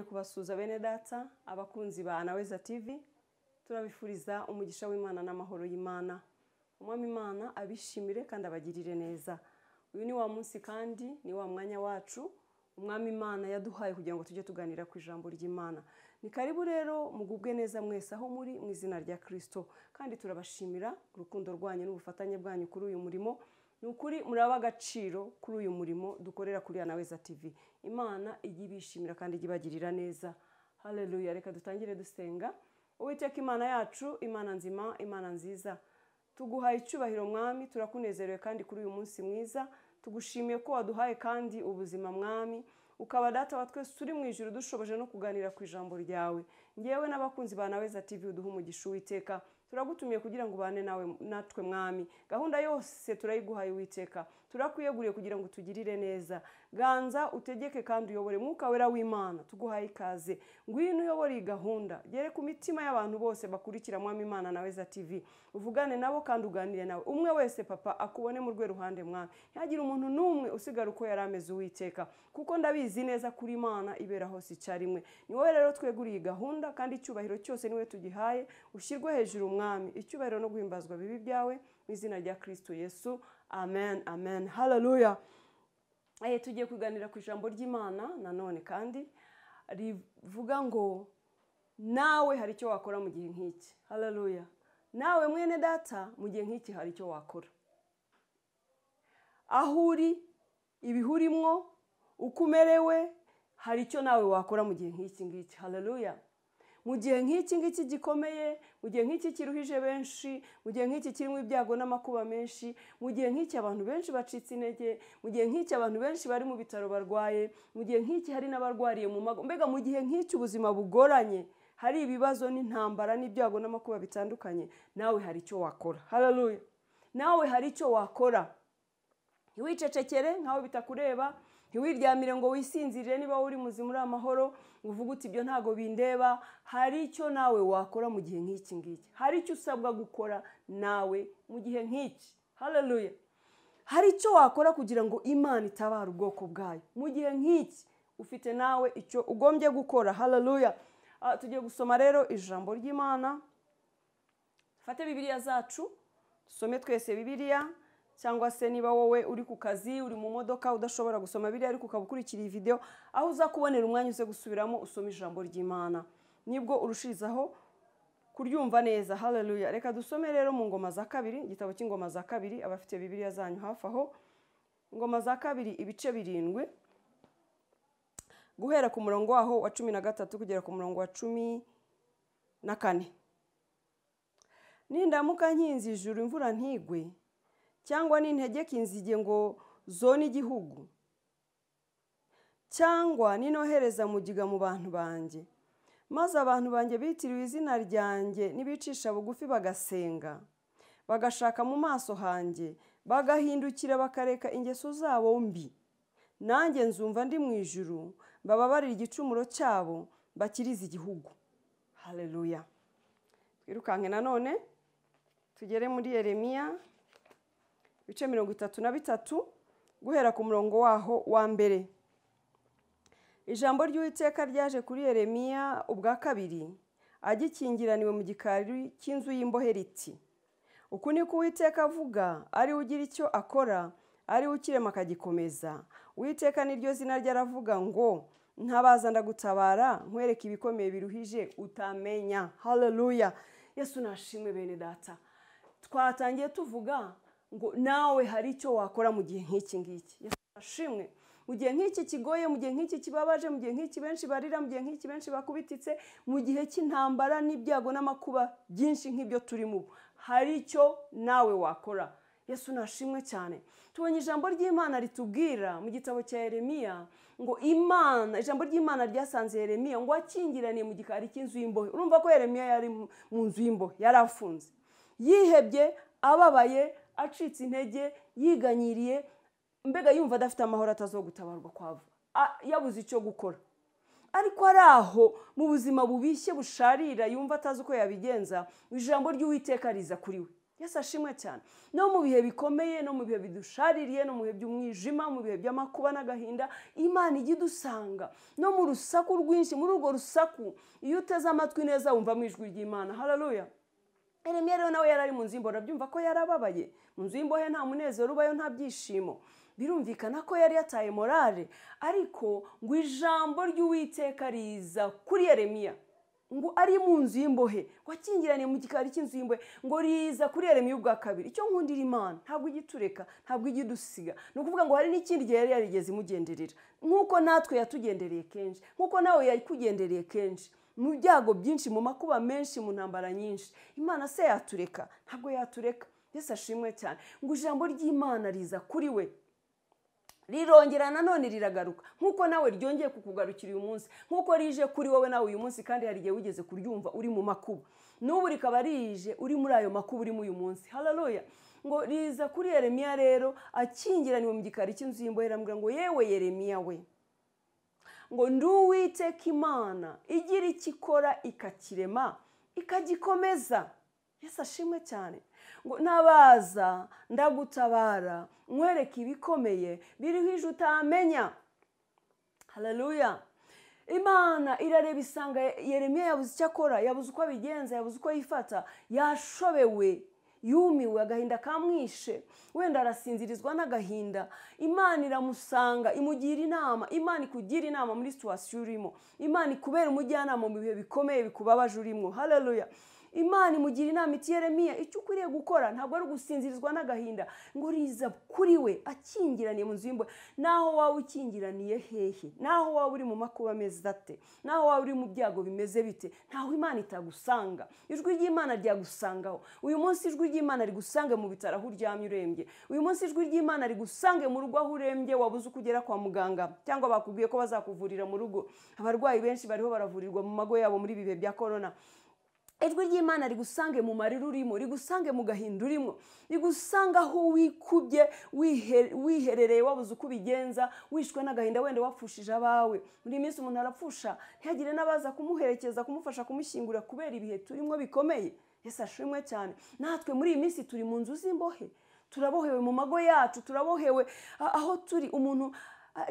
Kubasuhuza bene data, abakunzi ba Anaweza TV. Turabifuriza umugisha w'Imana n'amahoro y'Imana. Umwami Imana abishimire kandi abagirire neza. Uyu ni wa munsi kandi ni wa mwanya wacu Umwami Imana yaduhaye kugira ngo tujye tuganira ku ijambo ry'Imana. Ni karibu rero, mugubwe neza mwese aho muri mu izina rya Kristo, kandi turabashimira urukundo rwanyu n'ubufatanye bwanyu kuri uyu murimo. Ni ukuri muraba agaciro kuri uyu murimo dukorera kuri Anaweza TV. Imana ijye ibishimira kandi ijye ibagirira neza. Haleluya. Reka dutangire dusenga. Uwiteka Imana yacu, Imana nzima, Imana nziza, tuguhaye icyubahiro Mwami, turakunezerewe kandi kuri uyu munsi mwiza. Tugushimiye ko waduhaye kandi ubuzima Mwami, ukaba Data wa twese turi mu ijuru, dushoboje no kuganira ku ijambo ryawe. Ngewe n'abakunzi ba Anaweza TV, uduhe umugisha Uwiteka. Turagutumiye kugira ngo ubane nawe natwe Mwami. Gahunda yose turayiguhaye Uwiteka, turakwiyeguriye kugira ngo tugirire neza. Ganza, utegeke kandi uyobore. Mwuka Wera w'Imana, tuguhaye ikaze, ngwino uyobore iyi gahunda, gere ku mitima y'abantu bose bakurikira Mwami Imana Anaweza TV, uvugane nabo kandi uganire nawe, umwe wese Papa akubone mu rwe ruhande Mwami. Ntihagire umuntu n'umwe usigara uko yari ameze Uwiteka, kuko ndabizi neza kuri Imana ibera hose icyarimwe. Ni wowe rero tweguriye iyi gahunda, kandi icyubahiro cyose niwe tugihaye. Ushyirwe hejuru Mwami, icyubahiro no guhimbazwa bibi byawe mu izina rya Kristo Yesu, amen, amen, haleluya. Tugiye kuganira ku ijambo ry'Imana nanone kandi rivuga ngo nawe hari icyo wakora mu gihe nk'iki. Haleluya. Nawe mwene data, mu gihe nk'iki hari icyo wakora. Aho uri, ibihurimwo, uko umerewe, hari icyo nawe wakora mu gihe nk'iki ngiki. Haleluya. Mu gihe nk'iki ngiki gikomeye, mu gihe nk'iki kiruhije benshi, mu gihe nk'iki kirimo ibyago n'amakuba menshi, mu gihe nk'iki abantu benshi bacitse intege, mu gihe nk'iki abantu benshi bari mu bitaro barwaye, mu gihe nk'iki hari n'abarwariye mu mago, mbega mu gihe nk'iki ubuzima bugoranye, hari ibibazo n'intambara n'ibyago n'amakuba bitandukanye, nawe hari icyo wakora. Haleluya. Nawe hari icyo wakora. Ntiwicecekere nkaho bitakureba, ntiwiryamire ngo wisinzirire niba uri muzima uri amahoro, ngo uvuge uti ibyo ntago bindeba. Hari icyo nawe wakora mu gihe nk'iki ngiki. Hari icyo usabwa gukora nawe mu gihe nk'iki. Haleluya. Hari icyo wakora kugira ngo Imana itabare ubwoko bwayo mu gihe nk'iki. Ufite nawe icyo ugombye gukora. Haleluya. Tugiye gusoma rero ijambo ry'Imana. Fate Bibiliya zacu, dusome twese Bibiliya, cyangwa se niba wowe uri ku kazi, uri mu modoka, udashobora gusoma Bibiliya ariko ukaba ukurikira iyi video, aho uza kubonera umwanya uze gusubiramo usome ijambo ry'Imana, nibwo urushirizaho kuryumva neza. Haleluya. Reka dusome rero mu Ngoma za Kabiri, igitabo cy'Ingoma za Kabiri, abafite Bibiliya zanyu hafi aho. Ingoma za Kabiri ibice 7, guhera ku murongo waho wa 13 kugera ku murongo wa 14. Nindamuka nkinze ijuru imvura ntigwe, cyangwa nintegeka inzige ngo zone igihugu, cyangwa ninohereza mugiga mu bantu banjye, maze abantu banjye bitiriwe izina ryanjye nibicisha bugufi bagasenga, bagashaka mu maso hanjye, bagahindukira bakareka ingeso zabo mbi, nanjye nzumva ndi mu ijuru, bababarira igicumuro cyabo, bakiriza igihugu. Haleluya. Twirukanke nanone tugere muri Yeremiya ibice 33, guhera ku murongo waho wa mbere. Ijambo ry'Uwiteka ryaje kuri Yeremiya ubwa kabiri agikingiraniwe mu gikari cy'inzu y'imbohe riti: uku niko Uwiteka avuga, ari ugira icyo akora, ari ukirema akagikomeza. Uwiteka niryo zina rye, aravuga ngo ntabaza ndagutabara, nkwereka ibikomeye biruhije utamenya. Haleluya. Yesu nashimwe bene data. Twatangiye tuvuga ngo nawe hari icyo wakora mu gihe nk'iki ngiki. Yesu nashimwe. Mu gihe nk'iki kigoye, mu gihe nk'iki kibabaje, mu gihe nk'iki benshi barira, mu gihe nk'iki benshi bakubititse, mu gihe cy'intambara n'ibyago n'amakuba byinshi nk'ibyo turimo, hari icyo nawe wakora. Yesu nashimwe cyane. Tubonye ijambo ry'Imana ritubwira mu gitabo cya Yeremiya ngo Imana, ijambo ry'Imana ryasanze Yeremiya ngo akingiraniye mu gikari cy'inzu y'imbohe. Urumva ko Yeremiya yari mu nzu y'imbohe, yari afunze, yihebye, ababaye, acitse intege, yiganyiriye, mbega yumva adafite amahoro, atazogutabarwa kwava, yabuze icyo gukora. Ariko ari aho mu buzima bubishye busharira, yumva atazi uko yabigenza, ijambo ry'Uwiteka riza kuri we. Yesu ashimwe cyane. No mu bihe bikomeye, no mu bihe bidushaririye, no mu bihe by'umwijima, mu bihe by'amakuba n'agahinda, Imana ijya idusanga. No mu rusaku rwinshi, muri urwo rusaku iyo uteze amatwi neza wumva mu ijwi ry'Imana. Haleluya. Yeremiya rero nawe yari ari mu nzu y'imbohe, urabyumva ko yarababaye. Mu nzu y'imbohe nta munezero ubayo, nta byishimo. Birumvikana ko yari yataye morale, ariko ngo ijambo ry'Uwiteka riza kuri Yeremiya. Ngo ari mu nzu y'imbohe, wakingiraniye mu gikari cy'inzu y'imbohe, ngo riza kuri Yeremiya ubwa kabiri. Icyo nkundira Imana, ntabwo ijya itureka, ntabwo ijya idusiga. Ni ukuvuga ngo hari n'ikindi gihe yari yarigeze imugenderera, nk'uko natwe yatugendereye kenshi, nk'uko nawe yakugendereye kenshi, mu byago byinshi, mu makuba menshi, mu ntambara nyinshi. Imana se yatureka? Ntabwo yatureka. Yesu ashimwe cyane. Ngo ijambo ry'Imana riza kuri we, rirongera nanone riragaruka, nk'uko nawe ryongeye kukugarukira uyu munsi, nk'uko rije kuri wowe nawe uyu munsi, kandi hari igihe wigeze kuryumva uri mu makuba, n'ubu rikaba rije uri muri ayo makuba urimo uyu munsi. Haleluya. Ngo riza kuri Yeremiya rero akingiraniwe mu gikari cy'inzu y'imbohe, aramubwira ngo yewe Yeremiya we, ngo ndi Uwiteka Imana igira icyo ikora ikakirema ikagikomeza. Yesu ashimwe cyane. Ngo nabaza ndagutabara, nkwereke ibikomeye biriho ije utamenya. Haleluya. Imana irareba isanga Yeremiya yabuze icyo akora, yabuze uko abigenza, yabuze uko yifata, yashobewe, yumiwe, agahinda kamwishe, wenda arasinzirizwa n'agahinda. Imana iramusanga, imugira inama. Imana ikugira inama muri situation urimo. Imana ikubera umujyanama mu bihe bikomeye bikubabaje urimo. Haleluya. Imana imugira inama iti Yeremiya, icyo ukwiriye gukora ntabwo ari ugusinzirizwa n'agahinda. Ngo riza kuri we akingiraniye mu nzu y'imbohe. Naho waba ukingiraniye hehe, naho waba uri mu makuba ameze ate, naho waba uri mu byago bimeze bite, ntaho Imana itagusanga. Ijwi ry'Imana ryagusangaho. Uyu munsi ijwi ry'Imana rigusange mu bitaro aho uryamye urembye. Uyu munsi ijwi ry'Imana rigusange mu rugo aho urembye, wabuze uko ugera kwa muganga, cyangwa bakubwiye ko bazakuvurira mu rugo. Abarwayi benshi bariho baravurirwa mu mago yabo muri bihe bya corona. Ijwi ry'Imana rigusange mu marira urimo, rigusange mu gahinda urimo, rigusanga aho wikubye, wiherereye, wabuze uko ubigenza, wishwe n'agahinda, wenda wapfushije abawe. Muri iyi minsi umuntu arapfusha ntihagire n'abaza kumuherekeza, kumufasha, kumushyingura, kubera ibihe turimo bikomeye. Yesu ashimwe cyane. Natwe muri iyi minsi turi mu nzu z'imbohe, turabohewe mu mago yacu, turabohewe aho turi. Umuntu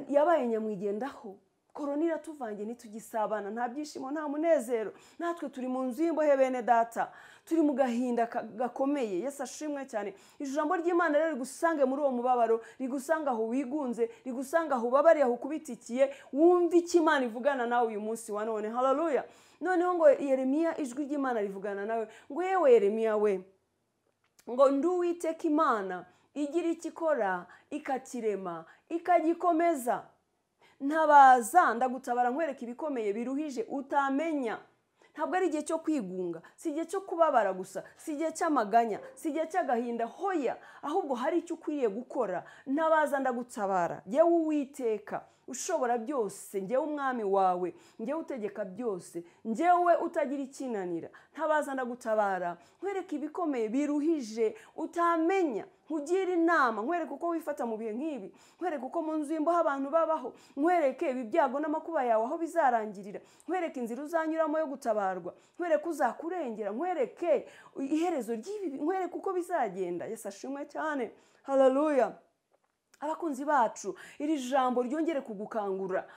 yabaye nyamwigendaho. Korona iratuvange, ntitugisabana, nta byishimo, nta munezero. Natwe turi mu nzu y'imbohe bene data, turi mu gahinda gakomeye. Yesu ashimwe cyane. Ijambo ry'Imana rero rigusange muri uwo mubabaro, rigusanga aho wigunze, rigusanga aho ubabariye, aho ukubitikiye, wumve icyo Imana ivugana nawe uyu munsi wa none. Haleluya. Noneho ngo Yeremiya, ijwi ry'Imana rivugana nawe ngo yewe Yeremiya we, ngo ndi Uwiteka Imana igira icyo ikora ikakirema ikagikomeza. Ntabaza ndagutabara, nkwereka ibikomeye biruhije utamenya. Ntabwo ari igihe cyo kwigunga, si igihe cyo kubabara gusa, si igihe cy'amaganya, si igihe cy'agahinda, hoya, ahubwo hari icyo ukwiriye gukora. Ntabaza ndagutabara, yewe Uwiteka ushobora byose, njyewe umwami wawe, njyewe utegeka byose, njyewe utagira ikinanira. Ntabaza ndagutabara, nkwereka ibikomeye biruhije utamenya, nkugira inama, nkwereke uko wifata mu bihe nk'ibi, nkwereke uko mu nzu y'imbohe abantu babaho, nkwereke ibi byago n'amakuba yawe aho bizarangirira, nkwereke inzira uzanyuramo yo gutabarwa, nkwereke uzakurengera, nkwereke iherezo ry'ibi, nkwereke uko bizagenda. Yesu ashimwe cyane. Haleluya. Abakunzi bacu, iri jambo ryongere kugukangura.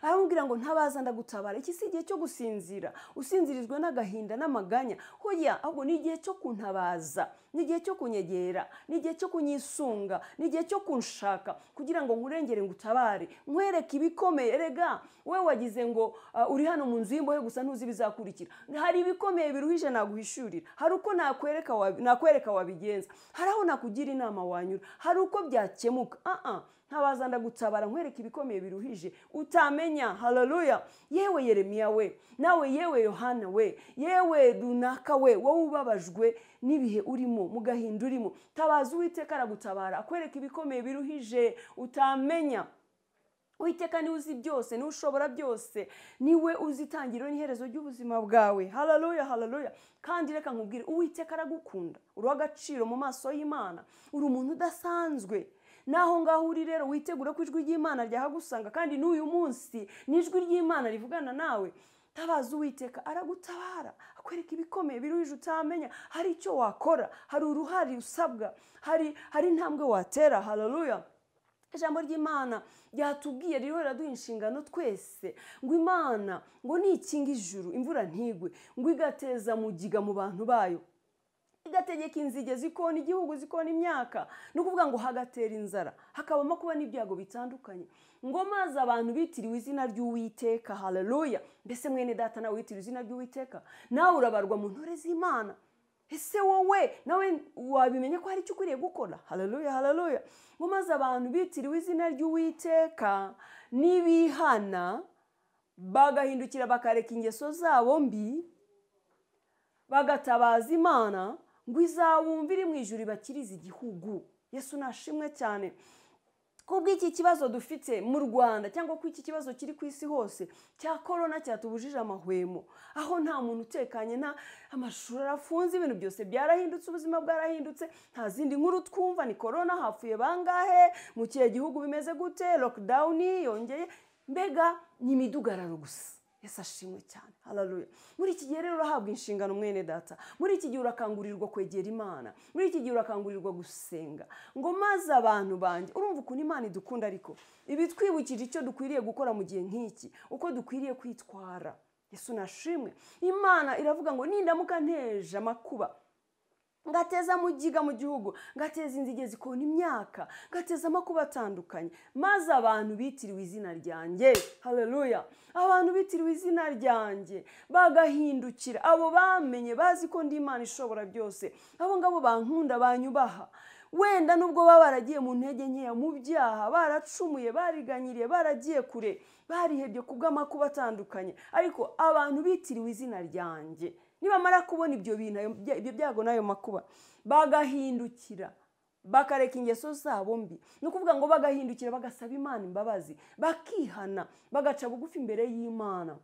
Aramubwira ngo ntabaza ndagutabara. Iki si igihe cyo gusinzira, usinzirizwe n'agahinda n'amaganya. Hoya, ahubwo ni igihe cyo kuntabaza, ni igihe cyo kunyegera, ni igihe cyo kunyisunga, ni igihe cyo kunshaka kugira ngo nkurengere, ngutabare, nkwereke ibikomeye. Erega we wagize ngo uri hano mu nzu y'imbohe gusa ntuzi ibizakurikira. Hari ibikomeye biruhije naguhishurira, hari uko nakwereka wabigenza, hari aho nakugira inama wanyura, hari uko byakemuka. Ntabaza ndagutabara, nkwereka ibikomeye biruhije utamenya. Haleluya. Yewe Yeremiya we, nawe yewe Yohana we, yewe runaka we, wowe ubabajwe n'ibihe urimo, mu gahinda urimo, tabaza Uwiteka aragutabara, akwereka ibikomeye biruhije utamenya. Uwiteka niwe uzi byose, niwe ushobora byose, niwe uzi itangiriro n'iherezo ry'ubuzima bwawe. Haleluya, haleluya. Kandi reka nkubwire, Uwiteka aragukunda, uri uw'agaciro mu maso y'Imana, uri umuntu udasanzwe. Naho ngaho uri rero witegura ko ijwi ry'Imana ryahagusanga, kandi n'uyu munsi n'ijwi ry'Imana rivugana nawe. Tabaza Uwiteka aragutabara, akwereka ibikomeye biruhije utamenya. Hari icyo wakora, hari uruhare usabwa, hari intambwe watera. Haleluya. Ijambo ry'Imana ryatubwiye ririho riraduha inshingano twese, ngo Imana ngo nikinga ijuru imvura ntigwe, ngo igateza mugiga mu bantu bayo, igategeka inzige zikona igihugu, zikona imyaka, ni ukuvuga ngo hagatera inzara, hakabamo kuba n'ibyago bitandukanye, ngo maze abantu bitiriwe izina ry'Uwiteka. Haleluya. Mbese mwene data, nawe witiriwe izina ry'Uwiteka, nawe urabarwa mu ntore z'Imana. Ese wowe nawe wabimenye ko hari icyo ukwiriye gukora? Haleluya, haleluya. Ngo maze abantu bitiriwe izina ry'Uwiteka nibihana, bagahindukira bakareka ingeso zabo mbi, bagatabaza Imana, ngo izabumva iri mu ijuru ibakirize igihugu. Yesu nashimwe cyane. Kubw'iki kibazo dufite mu Rwanda, cyangwa ko iki kibazo kiri ku isi hose cya corona cyatubujije amahwemo, aho nta muntu utekanye, nta amashuri arafunze, ibintu byose byarahindutse, ubuzima bwarahindutse, nta zindi nkuru twumva, ni corona, hapfuye bangahe, mu kihe gihugu bimeze gute, lockdown yongeye, mbega ni imidugararo gusa. Yesu ashimwe cyane. Haleluya. Muri iki gihe rero urahabwa inshingano mwene data. Muri iki gihe urakangurirwa kwegera Imana. Muri iki gihe urakangurirwa gusenga. Ngo maze abantu banjye, urumva ukuntu Imana idukunda, ariko ibitwibukije icyo dukwiriye gukora mu gihe nk'iki, uko dukwiriye kwitwara. Yesu nashimwe. Imana iravuga ngo nindamuka nteje amakuba, ngateza mugiga mu gihugu, ngateza inzige zikona imyaka, ngateza amakuba atandukanye, maze abantu bitiriwe izina ryanjye. Haleluya. Abantu bitiriwe izina ryanjye bagahindukira, abo bamenye bazi ko ndi Imana ishobora byose, abo ngabo bankunda, banyubaha, wenda nubwo baba baragiye mu ntege nkeya, mu byaha, baracumuye, bariganyiriye, baragiye kure, barihebye kubw'amakuba atandukanye, ariko abantu bitiriwe izina ryanjye nibamara kubona ibyo bintu, ibyo byago n'ayo makuba, bagahindukira bakareka ingeso zabo mbi, ni ukuvuga ngo bagahindukira bagasaba Imana imbabazi, bakihana, bagaca bugufi imbere y'Imana,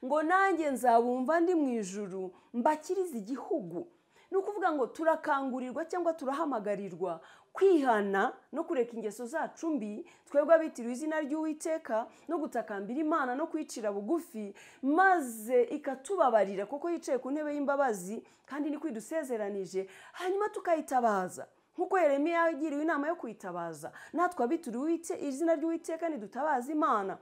ngo nanjye nzabumva ndi mu ijuru mbakirize igihugu. Ni ukuvuga ngo turakangurirwa cyangwa turahamagarirwa kwihana no kureka ingeso zacu mbi, twebwe abitiriwe izina ry'Uwiteka, no gutakambira Imana no kwicira bugufi, maze ikatubabarira kuko yicaye ku ntebe y'imbabazi, kandi ni kwidusezeranije, hanyuma tukayitabaza nkuko Yeremiya yagiriwe inama yo kuyitabaza. Natwe abitiriwe izina ry'Uwiteka nidutabaza Imana,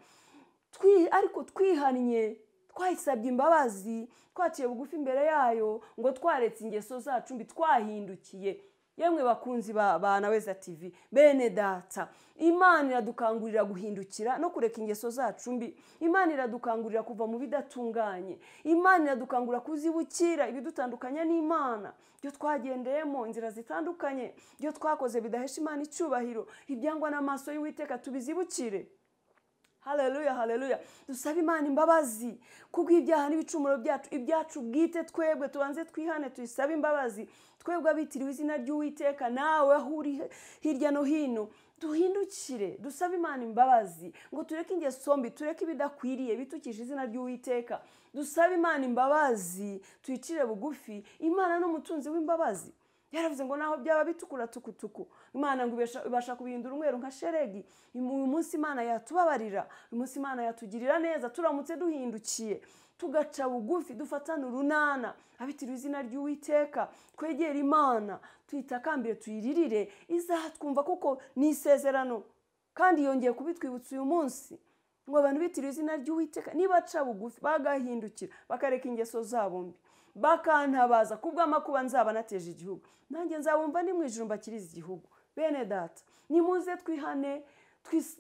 ariko twihannye, twayisabye imbabazi, twaciye bugufi imbere yayo, ngo twaretse ingeso zacu mbi, twahindukiye. Yemwe bakunzi ba Naweza TV, bene data, Imana iradukangurira guhindukira no kureka ingeso zacu mbi. Imana iradukangurira kuva mu bidatunganye. Imana iradukangurira kuzibukira ibidutandukanya n'Imana, byo twagendeyemo inzira zitandukanye, byo twakoze bidahesha Imana icyubahiro, ibyangwa n'amaso y'Uwiteka tubizibukire. Haleluya, haleluya. Dusabe Imana imbabazi kubw'ibyaha n'ibicumuro byacu, ibyacu bwite twebwe tubanze twihane, tuyisabe imbabazi twebwe abitiriwe izina ry'Uwiteka. Nawe aho uri hirya no hino, duhindukire, dusabe Imana imbabazi ngo tureke ingeso mbi, tureke ibidakwiriye bitukije izina ry'Uwiteka. Dusabe Imana imbabazi, tuyicire bugufi. Imana n'umutunzi w'imbabazi. Yaravuze ngo naho byaba bitukura tukutuku, Imana ngo ibasha kubihindura umweru nka sheregi. Uyu munsi Imana yatubabarira, uyu munsi Imana yatugirira neza turamutse duhindukiye, tugaca bugufi, dufatana urunana, abitiriwe izina ry'Uwiteka, twegera Imana, tuyitakambire, tuyiririre, izatwumva kuko ni isezerano. Kandi yongeye kubitwibutsa uyu munsi ngo abantu bitiriwe izina ry'Uwiteka nibaca bugufi, bagahindukira, bakareka ingeso zabo mbi, bakantabaza kubw'amakuba nzaba nateje igihugu, nanjye nzabumva ndi mu ijuru mbakirize igihugu. Bene data, nimuze twihane,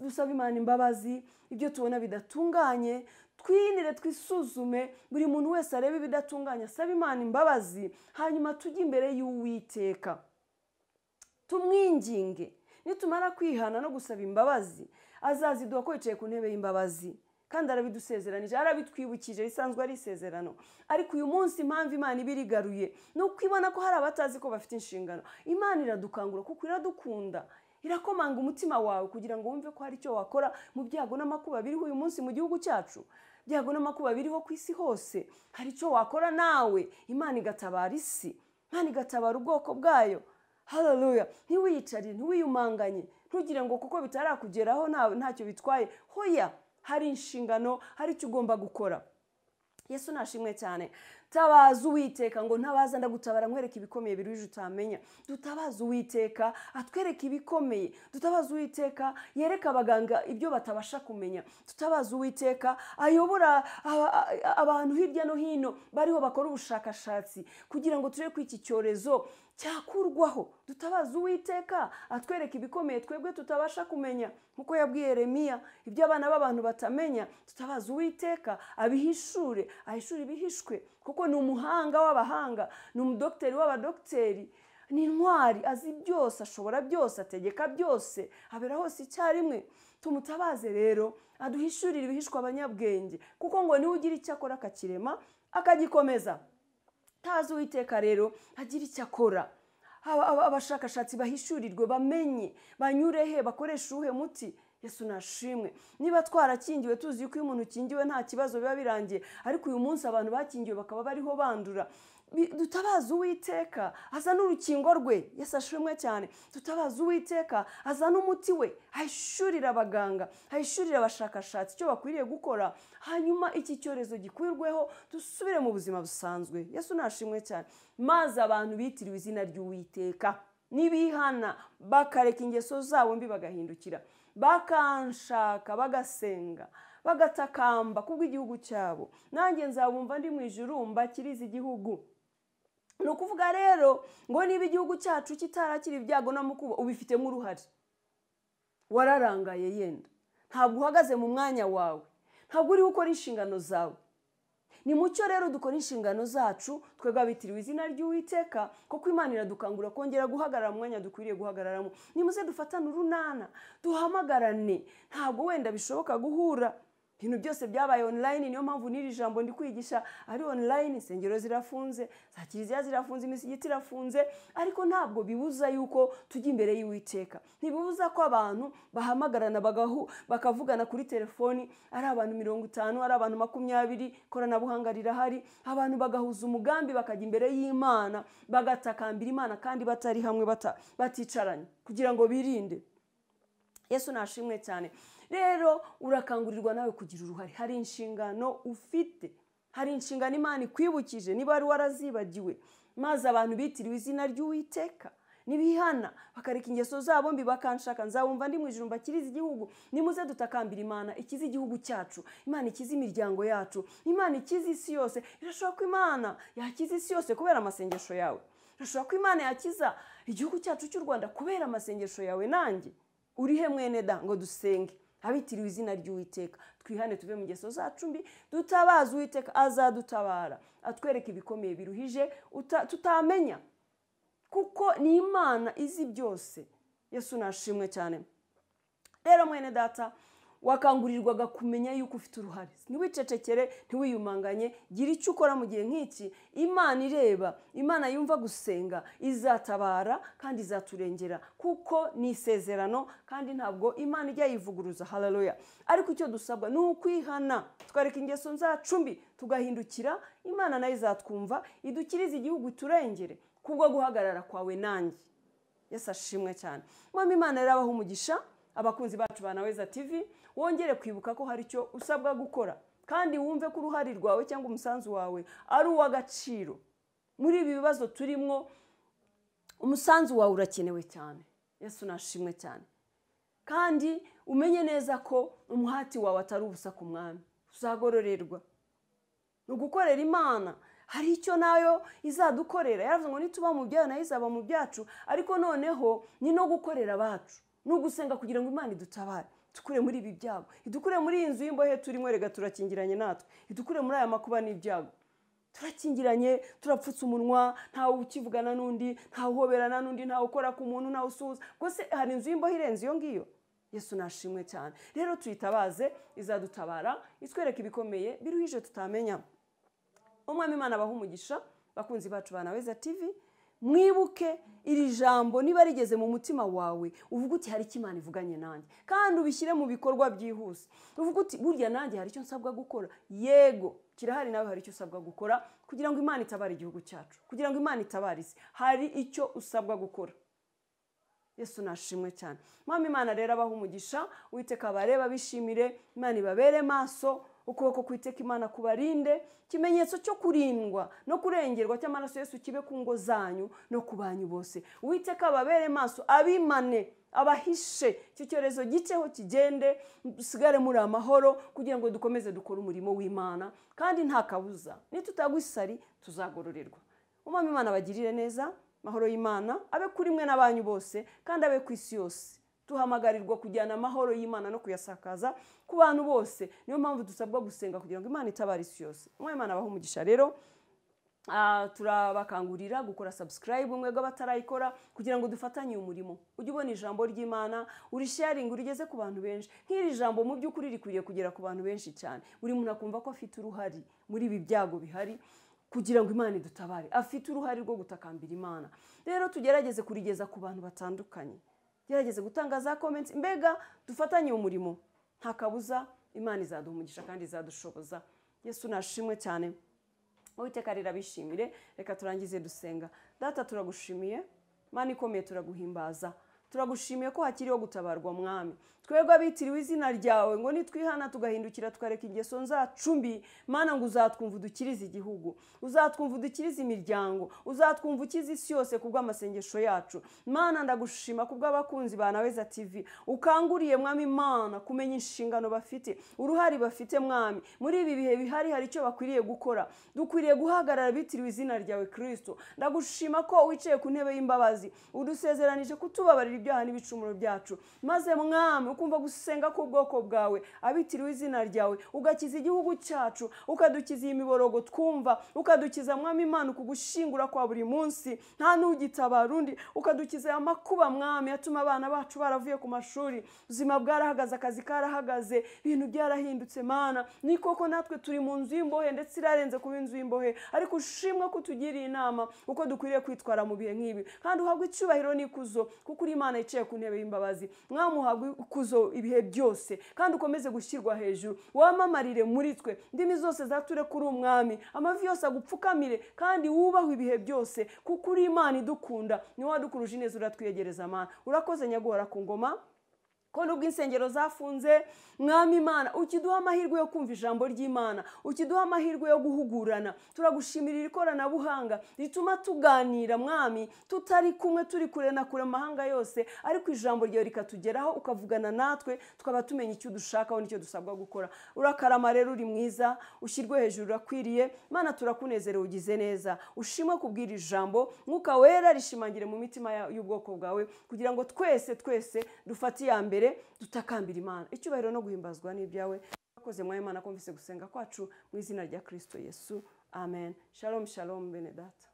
dusabe Imana imbabazi ibyo tubona bidatunganye, twinire, twisuzume, buri muntu wese arebe ibidatunganye, asabe Imana imbabazi, hanyuma tujye imbere y'Uwiteka tumwinginge. Nitumara kwihana no gusaba imbabazi, azaziduha ko yicaye ku ntebe y'imbabazi, kandi arabidusezeranije, arabitwibukije, risanzwe ari isezerano. Ariko uyu munsi impamvu Imana ibirigaruye ni uko ibona ko hari abatazi ko bafite inshingano. Imana iradukangura kuko iradukunda, irakomanga umutima wawe kugira ngo wumve ko hari icyo wakora mu byago n'amakuba biriho uyu munsi mu gihugu cyacu, byago n'amakuba biriho ku isi hose. Hari icyo wakora nawe, Imana igatabara isi, Imana igatabara ubwoko bwayo. Haleluya. Ntiwiyicarire, ntiwiyumanganye, ntugire ngo kuko bitarakugeraho ntacyo bitwaye. Hoya, hari inshingano, hari icyo ugomba gukora. Yesu nashimwe cyane. Tabaza Uwiteka ngo ntabaza ndagutabara nkwereka ibikomeye biruhije utamenya. Dutabaza Uwiteka atwereka ibikomeye. Dutabaza Uwiteka yereka abaganga ibyo batabasha kumenya. Dutabaza Uwiteka ayobora abantu hirya no hino bariho bakora ubushakashatsi kugira ngo turebe ko iki cyorezo cyakurwaho. Dutabaza Uwiteka atwereka ibikomeye twebwe tutabasha kumenya, nkuko yabwiye Yeremiya ibyo abana b'abantu batamenya. Dutabaza Uwiteka abihishure, ahishure ibihishwe, kuko ni umuhanga w'abahanga, ni umudokiteri w'abadokiteri, ni intwari, azi byose, ashobora byose, ategeka byose, abera hose icyarimwe. Tumutabaze rero aduhishurire ibihishwe abanyabwenge, kuko ngo niwe ugira icyo akora akakirema akagikomeza. Tabaza Uwiteka rero agira icyo akora. Abashakashatsi bahishurirwe, bamenye, banyure he, bakoreshe uwuhe muti. Yesu nashimwe. Niba twarakingiwe tuzi yuko iyo umuntu ukingiwe nta kibazo biba birangiye, ariko uyu munsi abantu bakingiwe bakaba bariho bandura. Dutabaza Uwiteka azana urukingo rwe. Yesu ashimwe cyane. Dutabaza Uwiteka azana umuti we, ahishurira abaganga, ahishurira abashakashatsi icyo bakwiriye gukora, hanyuma iki cyorezo gikurweho, dusubire mu buzima busanzwe. Yesu nashimwe cyane. Maze abantu bitiriwe izina ry'Uwiteka nibihana bakareka ingeso zabo mbi bagahindukira, bakanshaka, bagasenga, bagatakamba kubw'igihugu cyabo, nanjye nzabumva ndi mu ijuru mbakirize igihugu. Ni ukuvuga rero ngo niba igihugu cyacu kitarakira ibyago n'amakuba, ubifitemo uruhare. Wararangaye yenda, ntabwo uhagaze mu mwanya wawe, ntabwo uri gukora inshingano zawe. Ni mucyo rero dukora inshingano zacu twebwe abitiriwe izina ry'Uwiteka, kuko Imana iradukangura kongera guhagarara mu mwanya dukwiriye guhagararamo. Nimuze dufatane urunana, duhamagarane. Ntabwo wenda bishoboka guhura, ibintu byose byabaye online, niyo mpamvu n'iri jambo ndi kwigisha ari online. Insengero zirafunze, za kiliziya zirafunze, imisigiti irafunze, ariko ntabwo bibuza yuko tujya imbere y'Uwiteka. Ntibibuza ko abantu bahamagarana bakavugana kuri telefoni, ari abantu 50, ari abantu 20, ikoranabuhanga rirahari, abantu bagahuza umugambi bakajya imbere y'Imana, bagatakambira Imana kandi batari hamwe, baticaranye kugira ngo birinde. Yesu nashimwe cyane. Rero urakangurirwa nawe kugira uruhare. Hari inshingano ufite, hari inshingano Imana ikwibukije niba wari warazibagiwe. Maze abantu bitiriwe izina ry'Uwiteka nibihana bakareka ingeso zabo mbi bakanshaka, nzabumva ndi mu ijuru mbakirize igihugu. Nimuze dutakambira Imana ikize igihugu cyacu, Imana ikize imiryango yacu, Imana ikize isi yose. Irashobora ko Imana yakiza isi yose kubera amasengesho yawe. Irashobora ko Imana yakiza igihugu cyacu cy'u Rwanda kubera amasengesho yawe nanjye. Urihe mwene da ngo dusenge abitiriwe izina ry'Uwiteka, twihane tuve mu ngeso zacu mbi, dutabaze Uwiteka azadutabara, atwereka ibikomeye biruhije tutamenya, kuko ni Imana izi byose. Yesu nashimwe cyane. Rero mwene data, wakangurirwaga kumenya yuko ufite uruhare. Ntiwicecekere, ntiwiyumanganye, gira icyo ukora mu gihe nk'iki. Imana ireba, Imana yumva gusenga, izatabara kandi izaturengera, kuko ni isezerano kandi ntabwo Imana ijya yivuguruza. Haleluya. Ariko icyo dusabwa ni ukwihana, tukareka ingeso zacu mbi, tugahindukira. Imana nayo izatwumva, idukirize igihugu, turengere kubwo guhagarara kwawe nanjye. Yesu ashimwe cyane. Mwami Imana rero abahe umugisha abakunzi bacu ba Naweza TV, wongere kwibuka ko hari icyo usabwa gukora, kandi wumve ko uruhare rwawe cyangwa umusanzu wawe ari uw'agaciro. Muri ibi bibazo turimo, umusanzu wawe urakenewe cyane. Yesu nashimwe cyane. Kandi umenye neza ko umuhati wawe atari ubusa ku mwami, uzagororerwa. Ni ugukorera Imana, hari icyo nayo izadukorera. Yaravuze ngo nituba mu byayo nayo izaba mu byacu, ariko noneho ni no gukorera abacu, ni ugusenga kugira ngo Imana idutabare, idukure muri ibi byago, idukure muri iyi nzu y'imbohe turimo, rega turakingiranye natwe, idukure muri aya makuba n'ibyago. Turakingiranye, turapfutse umunwa, ntawe ukivugana n'undi, ntawe uhoberana n'undi, ntawe ukora ku muntu, ntawe usuhuza. Rwose hari inzu y'imbohe irenze iyo ngiyo. Yesu nashimwe cyane. Rero tuyitabaze, izadutabara, itwereke ibikomeye biruhije tutamenya. Umwami Imana abahe umugisha, bakunzi bacu ba Naweza TV. Mwibuke iri jambo niba rigeze mu mutima wawe, uvuga uti hari icyo Imana ivuganye nanjye, kandi ubishyire mu bikorwa byihuse. Uvuga uti burya nanjye hari icyo nsabwa gukora. Yego kirahari, nawe hari icyo usabwa gukora kugira ngo Imana itabare igihugu cyacu, kugira ngo Imana itabare isi. Hari icyo usabwa gukora. Yesu nashimwe cyane. Mwami Imana rero abahe umugisha, Uwiteka abareba bishimire, Imana ibabere maso. Ukuboko kwiteka Imana kubarinde, ikimenyetso cyo kurindwa no kurengerwa cy'amaraso Yesu kibe ku ngo zanyu no ku banyu bose. Uwiteka ababere maso, abimane, abahishe icyo cyorezo giceho kigende, dusigare muri amahoro kugira ngo dukomeze dukore umurimo w'Imana, kandi nta kabuza nitutagwa isari tuzagororerwa. Umwami Imana abagirire neza, amahoro y'Imana abe kuri mwe n'abanyu bose, kandi abe ku isi yose. Duhamagarirwa kujyana amahoro y'Imana no kuyasakaza ku bantu bose. Niyo mpamvu dusabwa gusenga kugira ngo Imana itabare isi yose. Umwami Imana abahe umugisha. Rero turabakangurira gukora subscribe mwebwe abatarayikora kugira ngo dufatanye umurimo. Ujye ubona ijambo ry'Imana urisharinga urigeze ku bantu benshi. Nk'iri jambo mu by'ukuri rikwiriye kugera ku bantu benshi cyane. Buri muntu akumva ko afite uruhari muri ibi byago bihari kugira ngo Imana idutabare. Afite uruhari rwo gutakambira Imana. Rero tugerageze kurigeza ku bantu batandukanye. Gerageze gutanga za comments, mbega dufatanye umurimo. Nta kabuza Imana izaduha umugisha kandi izadushoboza. Yesu nashimwe cyane. Uwiteka rero abishimire. Reka turangize dusenga. Data turagushimiye, Mana ikomeye turaguhimbaza. Turagushimiye ko hakiriho gutabarwa Mwami. Twebwe abitiriwe izina ryawe ngo nitwihana tugahindukira tukareka ingeso zacu mbi, Mana ngo uzatwumva udukirize igihugu, uzatwumva udukirize imiryango, uzatwumva ukize isi yose kubw'amasengesho yacu. Mana ndagushima kubw'abakunzi ba Naweza TV, ukanguriye Mwami Imana kumenya inshingano bafite, uruhari bafite Mwami. Muri ibi bihe bihari hari icyo bakwiriye gukora. Dukwiriye guhagarara bitiriwe izina ryawe Kristo. Ndagushima ko wicaye ku ntebe y'imbabazi, udusezeranije kutubabarira ibyaha n'ibicumuro byacu, maze Mwami ukumva gusenga k'ubwoko bwawe abitiriwe izina ryawe, ugakiza igihugu cyacu, ukadukiza iyi miborogo twumva, ukadukiza Mwami Imana ukugushingura kwa buri munsi nta n'ugitabara undi, ukadukiza aya makuba Mwami atuma abana bacu baravuye ku mashuri, ubuzima bwarahagaze, akazi karahagaze, ibintu byarahindutse. Mana ni koko natwe turi mu nzu y'imbohe, ndetse irarenze kuba inzu y'imbohe, ariko ushimwe ko utugiriye inama uko dukwiriye kwitwara mu bihe nk'ibi, kandi uhabwe icyubahiro n'ikuzo kuko uri Imana yicaye ku ntebe y'imbabazi. Mwami uhabwe ikuzo ibihe byose, kandi ukomeze gushyirwa hejuru, wamamarire muri twe, indimi zose zature kuri Umwami, amavi yose agupfukamire, kandi wubahwe ibihe byose kuko uri Imana idukunda, ni wowe wadukuruje ineza uratwiyegereza. Mana urakoze nyaguhora ku ngoma, ko nubwo insengero zafunze Mwami Imana ukiduha amahirwe yo kumva ijambo ry'Imana, ukiduha amahirwe yo guhugurana. Turagushimira ikoranabuhanga rituma tuganira Mwami tutari kumwe, turi kure na kure amahanga yose, ariko ijambo ryawe rikatugeraho ukavugana natwe, tukaba tumenya icyo dushakaho n'icyo dusabwa gukora. Urakarama rero uri mwiza, ushyirwe hejuru urakwiriye. Mana turakunezerewe, ugize neza, ushimwe kubwira ijambo, Mwuka Wera rishimangire mu mitima y'ubwoko bwawe kugira ngo twese twese dufate iya mbere dutakambira Imana. Icyubahiro no guhimbazwa n'ibyawe. Urakoze Mwami Imana ko mvise gusenga kwacu mu izina rya Kristo Yesu. Amen. Shalom shalom bene data.